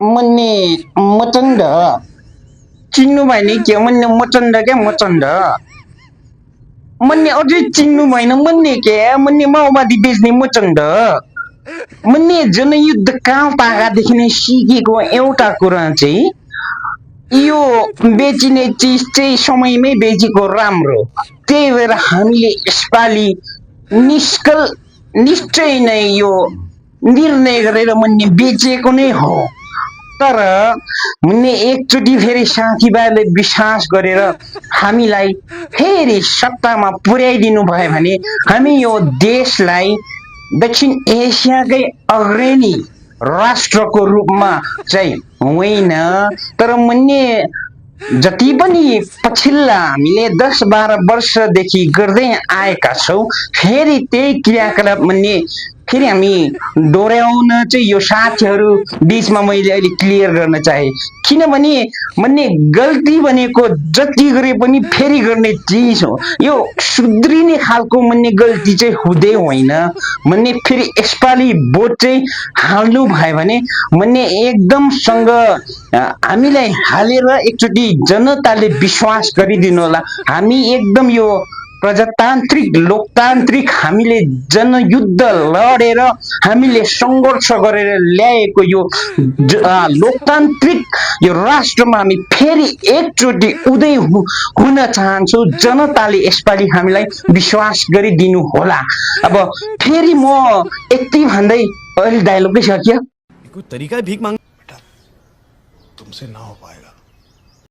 मुन्ने मचन्द चिन्नु भएन के मुन्ने मचन्द क्या मचन्द मुन्ने अझै चिन्नु भएन मुन्ने के मुन्ने माओवादी बेच्ने मचन्द मुन्ने जनयुद्ध कालपाकादेखि नै सिकेको एउटा कुरा चाहिँ यो बेचिने चिज चाहिँ समयमै बेचेको राम्रो त्यही भएर हामीले यसपालि निश्चय नै यो निर्णय गरेर मुन्ने बेचेको नै हो तर मुन्ने एकचोटि फेरि साथीभाइले विश्वास गरेर हामीलाई फेरि सत्तामा पुर्याइदिनु भयो भने हामी यो देशलाई दक्षिण एसियाकै अग्रणी राष्ट्रको रूपमा चाहिँ होइन तर मुन्ने जति पनि पछिल्ला हामीले 10-12 वर्षदेखि गर्दै आएका छौँ फेरि त्यही क्रियाकलाप मुन्ने फेरि हामी दोहोऱ्याउन चाहिँ यो साथीहरू बीचमा मैले अहिले क्लियर गर्न चाहे किनभने मुन्ने गल्ती भनेको जति गरे पनि फेरि गर्ने चिज हो यो सुध्रिने खालको मुन्ने गल्ती चाहिँ हुँदै होइन मुन्ने फेरि यसपालि भोट चाहिँ हाल्नु भयो भने मुन्ने एकदमसँग हामीलाई हालेर एकचोटि जनताले विश्वास गरिदिनु होला हामी एकदम यो प्रजातान्त्रिक लोकतान्त्रिक हामीले जनयुद्ध लडेर हामीले सङ्घर्ष गरेर ल्याएको यो लोकतान्त्रिक यो राष्ट्रमा हामी फेरि एकचोटि उदय हुन चाहन्छौँ जनताले यसपालि हामीलाई विश्वास गरिदिनु होला अब फेरि म यति भन्दै अहिले डायलगै सकियो कोई तरीका है भीख मांग बेटा तुमसे ना हो पाएगा